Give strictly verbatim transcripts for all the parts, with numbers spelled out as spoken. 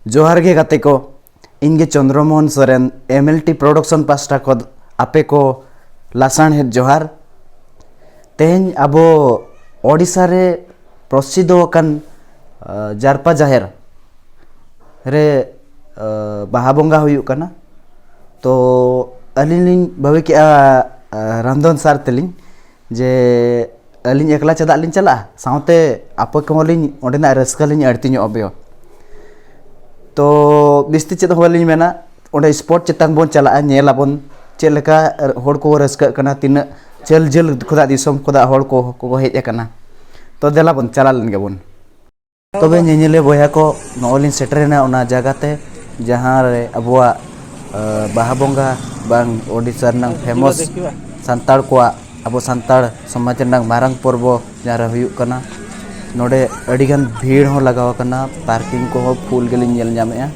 ᱡᱚᱦᱟᱨ ᱜᱮ ᱜᱟᱛᱮ ᱠᱚ, ᱤᱧ ᱜᱮ ᱪᱚᱱᱫᱨᱚᱢᱳᱦᱚᱱ Soren, M L T Production ᱯᱟᱥᱴᱟ ᱠᱷᱚᱱ ᱟᱯᱮ ᱠᱚ ᱞᱟᱥᱟᱬᱦᱮᱫ ᱡᱚᱦᱟᱨ᱾ ᱛᱮᱦᱮᱧ ᱟᱵᱚ ᱳᱰᱤᱥᱟ ᱨᱮ ᱯᱨᱚᱥᱤᱫᱷᱚ ᱟᱠᱟᱱ, ᱟ, ᱡᱟᱨᱯᱟ ᱡᱟᱦᱮᱨ ᱨᱮ, ᱟ, ᱵᱟᱦᱟ ᱵᱚᱸᱜᱟ ᱦᱩᱭᱩᱜ ᱠᱟᱱᱟ᱾ ᱛᱚ ᱟᱹᱞᱤᱧ ᱞᱤᱧ ᱵᱷᱟᱹᱵᱤ ᱠᱮᱜᱼᱟ, ᱟ, ᱨᱟᱱᱫᱚᱱ ᱥᱟᱨ ᱛᱮᱞᱤᱧ ᱡᱮ ᱟᱹᱞᱤᱧ ᱮᱠᱞᱟ ᱪᱮᱫᱟᱜ ᱞᱤᱧ ᱪᱟᱞᱟᱜᱼᱟ, ᱥᱟᱶᱛᱮ ᱟᱯᱮ ᱠᱚᱦᱚᱸ ᱞᱤᱧ ᱚᱸᱰᱮᱱᱟᱜ ᱨᱟᱹᱥᱠᱟᱹ ᱞᱤᱧ ᱟᱹᱲᱛᱤ ᱧᱚᱜ ᱟᱯᱮᱭᱟ᱾ ᱛᱚ ᱵᱤᱥᱛᱤ ᱪᱮᱫ ᱦᱚᱸ ᱵᱟᱹᱞᱤᱧ ᱢᱮᱱᱟ, ᱚᱸᱰᱮ spot ᱪᱮᱛᱟᱱ ᱵᱚᱱ ᱪᱟᱞᱟᱜᱼᱟ, ᱧᱮᱞ ᱟᱵᱚᱱ ᱪᱮᱫ ᱞᱮᱠᱟ ᱦᱚᱲ ᱠᱚ ᱨᱟᱹᱥᱠᱟᱹᱜ ᱠᱟᱱᱟ, ᱛᱤᱱᱟᱹᱜ ᱡᱷᱟᱹᱞ ᱡᱷᱟᱹᱞ ᱠᱷᱚᱱᱟᱜ ᱫᱤᱥᱚᱢ ᱠᱷᱚᱱᱟᱜ ᱦᱚᱲ ᱠᱚ ᱠᱚ ᱦᱮᱡ ᱟᱠᱟᱱᱟ᱾ ᱛᱚ ᱫᱮᱞᱟ ᱵᱚᱱ ᱪᱟᱞᱟᱣ ᱞᱮᱱ ᱜᱮᱵᱚᱱ᱾ ᱛᱚᱵᱮ ᱧᱮᱧᱮᱞᱤᱭᱟᱹ ᱵᱚᱭᱦᱟ ᱠᱚ, ᱱᱚᱜᱼᱚᱭ ᱞᱤᱧ ᱥᱮᱴᱮᱨᱮᱱᱟ ᱚᱱᱟ ᱡᱟᱭᱜᱟ ᱛᱮ, ᱡᱟᱦᱟᱸ ᱨᱮ ᱟᱵᱚᱣᱟᱜ, ᱟ, ᱵᱟᱦᱟ ᱵᱚᱸᱜᱟ ᱵᱟᱝ ᱳᱰᱤᱥᱟ ᱨᱮᱱᱟᱝ famous ᱥᱟᱱᱛᱟᱲ ᱠᱚᱣᱟᱜ, ᱟᱵᱚ ᱥᱟᱱᱛᱟᱲ ᱥᱚᱢᱟᱡᱽ ᱨᱮᱱᱟᱝ ᱢᱟᱨᱟᱝ ᱯᱚᱨᱵᱚ ᱡᱟᱦᱟᱸ ᱨᱮ ᱦᱩᱭᱩᱜ ᱠᱟᱱᱟ᱾ ᱱᱚᱰᱮ ᱟᱹᱰᱤᱜᱟᱱ ᱵᱷᱤᱲ ᱦᱚᱸ ᱞᱟᱜᱟᱣ ᱟᱠᱟᱱᱟ, parking ᱠᱚᱦᱚᱸ full ᱜᱮᱞᱤᱧ ᱧᱮᱞ ᱧᱟᱢᱮᱜᱼᱟ᱾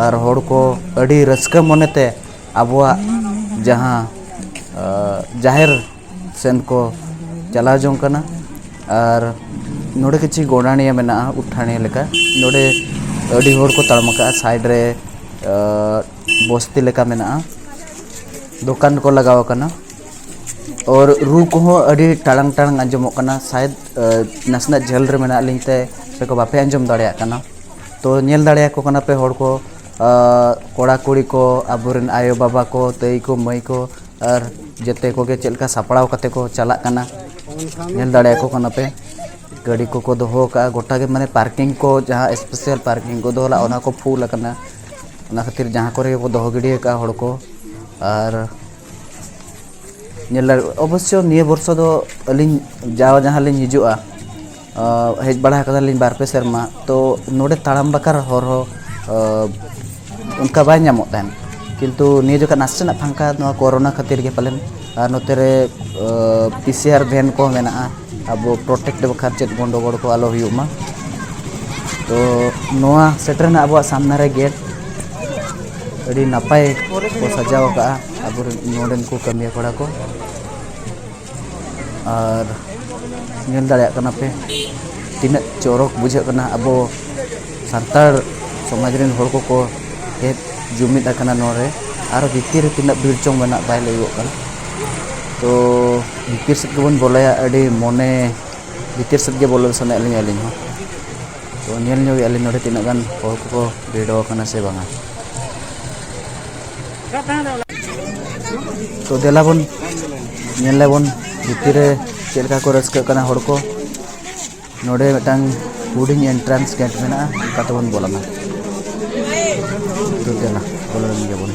ᱟᱨ ᱦᱚᱲ ᱠᱚ ᱟᱹᱰᱤ ᱨᱟᱹᱥᱠᱟᱹ ᱢᱚᱱᱮᱛᱮ ᱟᱵᱚᱣᱟᱜ ᱡᱟᱦᱟᱸ, ᱟ, ᱡᱟᱦᱮᱨ ᱥᱮᱱ ᱠᱚ ᱪᱟᱞᱟᱣ ᱡᱚᱝ ᱠᱟᱱᱟ᱾ ᱟᱨ ᱱᱚᱰᱮ ᱠᱤᱪᱷᱩ ᱜᱚᱰᱟᱱᱤᱭᱟᱹ ᱢᱮᱱᱟᱜᱼᱟ, ᱩᱴᱷᱟᱹᱱᱤᱭᱟᱹ ᱞᱮᱠᱟ᱾ ᱱᱚᱰᱮ ᱟᱹᱰᱤ ᱦᱚᱲ ᱠᱚ ᱛᱟᱲᱟᱢ ᱟᱠᱟᱫᱼᱟ, side ᱨᱮ, ᱟ, ᱵᱚᱥᱛᱤ ᱞᱮᱠᱟ ᱢᱮᱱᱟᱜᱼᱟ, ᱫᱚᱠᱟᱱ ᱠᱚ ᱞᱟᱜᱟᱣ ᱟᱠᱟᱱᱟ᱾ ᱟᱨ ᱨᱩ ᱠᱚᱦᱚᱸ ᱟᱹᱰᱤ ᱴᱟᱲᱟᱝ ᱴᱟᱲᱟᱝ ᱟᱸᱡᱚᱢᱚᱜ ᱠᱟᱱᱟ, ᱥᱟᱭᱮᱫ, ᱟ, ᱱᱟᱥᱮᱱᱟᱜ ᱡᱷᱟᱹᱞ ᱨᱮ ᱢᱮᱱᱟᱜ ᱞᱤᱧ ᱛᱮ ᱥᱮ ᱠᱚ ᱵᱟᱯᱮ ᱟᱸᱡᱚᱢ ᱫᱟᱲᱮᱭᱟᱜ ᱠᱟᱱᱟ᱾ ᱛᱚ ᱧᱮᱞ ᱫᱟᱲᱮᱭᱟᱠᱚ ᱠᱟᱱᱟ ᱯᱮ ᱦᱚᱲ ᱠᱚ, ᱟ, ᱠᱚᱲᱟ ᱠᱩᱲᱤ ᱠᱚ, ᱟᱵᱚᱨᱮᱱ ᱟᱭᱳ ᱵᱟᱵᱟ ᱠᱚ, ᱫᱟᱹᱭ ᱠᱚ, ᱢᱟᱹᱭ ᱠᱚ, ᱟᱨ ᱡᱮᱛᱮ ᱠᱚᱜᱮ ᱪᱮᱫ ᱞᱮᱠᱟ ᱥᱟᱯᱲᱟᱣ ᱠᱟᱛᱮ ᱠᱚ ᱪᱟᱞᱟᱜ ᱠᱟᱱᱟ, ᱧᱮᱞ ᱫᱟᱲᱮᱭᱟᱠᱚ ᱠᱟᱱᱟ ᱯᱮ᱾ ᱜᱟᱹᱰᱤ ᱠᱚᱠᱚ ᱫᱚᱦᱚ ᱟᱠᱟᱫᱼᱟ ᱜᱚᱴᱟ ᱜᱮ, ᱢᱟᱱᱮ parking ᱠᱚ, ᱡᱟᱦᱟᱸ special parking ᱠᱚ ᱫᱚᱦᱚ ᱞᱮᱫᱼᱟ, ᱚᱱᱟ ᱠᱚ full ᱟᱠᱟᱱᱟ᱾ ᱚᱱᱟ ᱠᱷᱟᱹᱛᱤᱨ ᱡᱟᱦᱟᱸ ᱠᱚᱨᱮ ᱜᱮᱠᱚ ᱫᱚᱦᱚ ᱜᱤᱰᱤ ᱟᱠᱟᱫᱼᱟ ᱦᱚᱲ ᱠᱚ᱾ ᱟᱨ ᱧᱮᱞ ᱫᱟᱲᱮ, ᱚᱵᱚᱥᱥᱚ ᱱᱤᱭᱟᱹ ᱵᱚᱨᱥᱚ ᱫᱚ ᱟᱹᱞᱤᱧ ᱡᱟᱣ ᱡᱟᱦᱟᱸ ᱞᱤᱧ ᱦᱤᱡᱩᱜᱼᱟ, ᱟ, ᱦᱮᱡ ᱵᱟᱲᱟ ᱟᱠᱟᱱᱟᱞᱤᱧ ᱵᱟᱨ ᱯᱮ ᱥᱮᱨᱢᱟ, ᱛᱚ ᱱᱚᱰᱮ ᱛᱟᱲᱟᱢ ᱵᱟᱠᱷᱨᱟ ᱦᱚᱨ ᱦᱚᱸ, ᱟ, ᱚᱱᱠᱟ ᱵᱟᱭ ᱧᱟᱢᱚᱜ ᱛᱟᱦᱮᱱ, ᱠᱤᱱᱛᱩ ᱱᱤᱭᱟᱹ ᱡᱚᱠᱷᱟ ᱱᱟᱥᱮᱱᱟᱜ ᱯᱷᱟᱸᱠᱟ, ᱱᱚᱣᱟ ᱠᱳᱨᱳᱱᱟ ᱠᱷᱟᱹᱛᱤᱨ ᱜᱮ ᱯᱟᱞᱮᱱ᱾ ᱟᱨ ᱱᱚᱛᱮ ᱨᱮ, ᱟ, P C R van ᱠᱚᱦᱚᱸ ᱢᱮᱱᱟᱜᱼᱟ, ᱟᱵᱚ protect ᱵᱟᱠᱷᱨᱟ ᱪᱮᱫ ᱜᱚᱱᱰᱚᱜᱳᱲ ᱠᱚ ᱟᱞᱚ ᱦᱩᱭᱩᱜ ᱢᱟ᱾ ᱛᱚ ᱱᱚᱣᱟ ᱥᱮᱴᱮᱨ ᱨᱮᱱᱟᱜ ᱟᱵᱚᱣᱟᱜ ᱥᱟᱢᱱᱟ ᱨᱮ gate ᱟᱹᱰᱤ ᱱᱟᱯᱟᱭ ᱠᱚ ᱥᱟᱡᱟᱣ ᱟᱠᱟᱫᱼᱟ ᱟᱵᱚᱨᱮᱱ ᱱᱚᱰᱮᱱ ᱠᱚ ᱠᱟᱹᱢᱤᱭᱟᱹ ᱠᱚᱲᱟ ᱠᱚ᱾ ᱟᱨ ᱧᱮᱞ ᱫᱟᱲᱮᱭᱟᱜ ᱠᱟᱱᱟ ᱯᱮ ᱛᱤᱱᱟᱹᱜ ᱪᱚᱨᱚᱠ ᱵᱩᱡᱷᱟᱹᱜ ᱠᱟᱱᱟ ᱟᱵᱚ ᱥᱟᱱᱛᱟᱲ ᱥᱚᱢᱟᱡᱽ ᱨᱮᱱ ᱦᱚᱲ ᱠᱚᱠᱚ ᱦᱮᱡ ᱡᱩᱢᱤᱫ ᱟᱠᱟᱱᱟ ᱱᱚᱰᱮ᱾ ᱟᱨᱚ ᱵᱷᱤᱛᱤᱨ ᱨᱮ ᱛᱤᱱᱟᱹᱜ ᱵᱷᱤᱲ ᱪᱚᱝ ᱢᱮᱱᱟᱜ, ᱵᱟᱭ ᱞᱟᱹᱭᱚᱜ ᱠᱟᱱᱟ᱾ ᱛᱚ ᱵᱷᱤᱛᱤᱨ ᱥᱮᱫ ᱜᱮᱵᱚᱱ ᱵᱚᱞᱚᱭᱟ᱾ ᱟᱹᱰᱤ ᱢᱚᱱᱮ ᱵᱷᱤᱛᱤᱨ ᱥᱮᱫ ᱜᱮ ᱵᱚᱞᱚ ᱥᱟᱱᱟᱭᱮᱫ ᱞᱤᱧᱟ ᱟᱹᱞᱤᱧ ᱦᱚᱸ᱾ ᱛᱚ ᱧᱮᱞ ᱧᱚᱜᱮᱫᱼᱟ ᱞᱤᱧ ᱱᱚᱰᱮ ᱛᱤᱱᱟᱹᱜ ᱜᱟᱱ ᱦᱚᱲ ᱠᱚᱠᱚ ᱵᱷᱤᱲᱚ ᱟᱠᱟᱱᱟ ᱥᱮ ᱵᱟᱝᱟ᱾ ᱛᱚ ᱫᱮᱞᱟ ᱵᱚᱱ ᱧᱮᱞ ᱞᱮᱵᱚᱱ ᱵᱷᱤᱛᱤᱨ ᱨᱮ ᱪᱮᱫ ᱞᱮᱠᱟ ᱠᱚ ᱨᱟᱹᱥᱠᱟᱹᱜ ᱠᱟᱱᱟ ᱦᱚᱲ ᱠᱚ᱾ ᱱᱚᱰᱮ ᱢᱤᱫᱴᱟᱝ ᱦᱩᱰᱤᱧ entrance gate ᱢᱮᱱᱟᱜᱼᱟ, ᱚᱱᱠᱟ ᱛᱮᱵᱚᱱ ᱵᱚᱞᱚᱱᱟ᱾ ᱛᱚ ᱫᱮᱞᱟ, ᱵᱚᱞᱚ ᱞᱮᱱ ᱜᱮᱵᱚᱱ᱾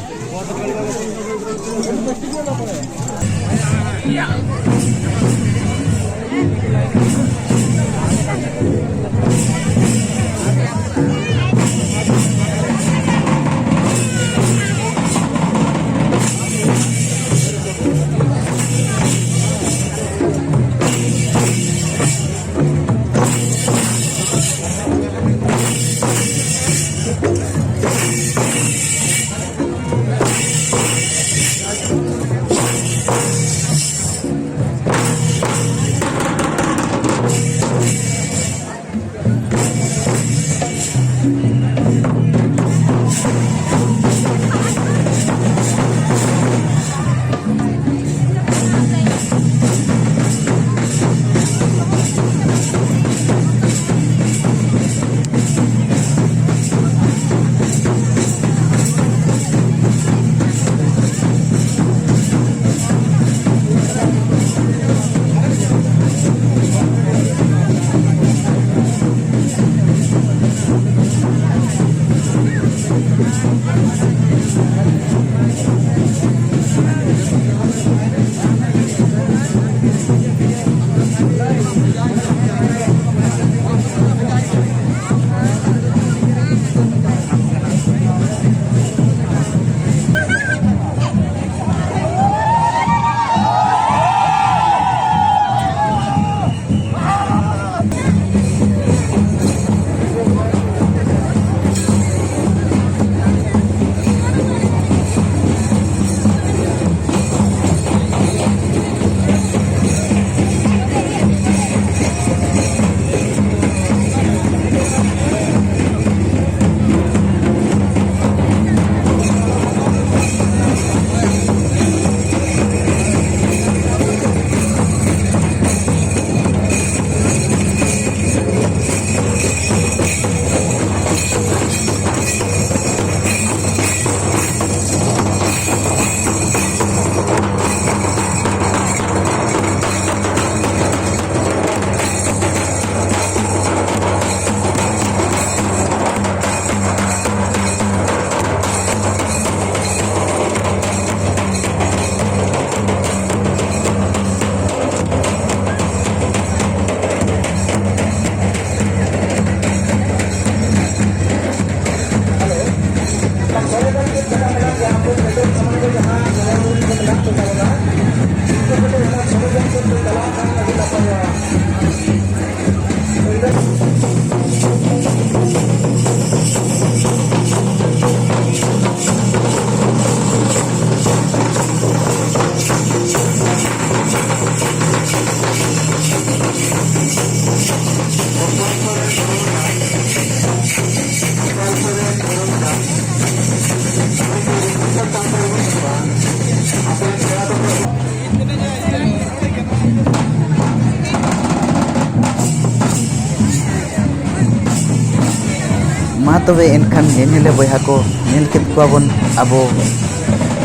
ᱛᱚᱵᱮ ᱮᱱᱠᱷᱟᱱ ᱧᱮᱧᱮᱞᱮ ᱵᱚᱭᱦᱟ ᱠᱚ, ᱧᱮᱞ ᱠᱮᱫ ᱠᱚᱣᱟ ᱵᱚᱱ ᱟᱵᱚ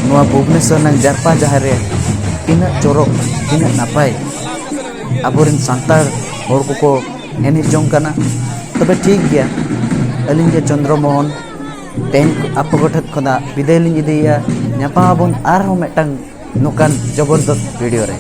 ᱱᱚᱣᱟ ᱵᱷᱩᱵᱽᱱᱮᱥᱚᱨ ᱨᱮᱱᱟᱜ ᱡᱟᱨᱯᱟ ᱡᱟᱦᱮᱨ ᱨᱮ ᱛᱤᱱᱟᱹᱜ ᱪᱚᱨᱚᱠ, ᱛᱤᱱᱟᱹᱜ ᱱᱟᱯᱟᱭ ᱟᱵᱚᱨᱮᱱ ᱥᱟᱱᱛᱟᱲ ᱦᱚᱲ ᱠᱚᱠᱚ ᱮᱱᱮᱡ ᱡᱚᱝ ᱠᱟᱱᱟ᱾ ᱛᱚᱵᱮ ᱴᱷᱤᱠ ᱜᱮᱭᱟ, ᱟᱹᱞᱤᱧ ᱜᱮ ᱪᱚᱱᱫᱨᱚ ᱢᱳᱦᱚᱱ ᱛᱮᱦᱮᱧ ᱟᱯᱮ ᱠᱚᱴᱷᱮᱱ ᱠᱷᱚᱱᱟᱜ ᱵᱤᱫᱟᱹᱭ ᱞᱤᱧ ᱤᱫᱤᱭᱮᱫᱼᱟ᱾ ᱧᱟᱯᱟᱢ ᱟᱵᱚᱱ ᱟᱨᱦᱚᱸ ᱢᱤᱫᱴᱟᱝ ᱱᱚᱝᱠᱟᱱ ᱡᱚᱵᱚᱨᱫᱚᱥᱛ ᱵᱷᱤᱰᱤᱭᱳ ᱨᱮ᱾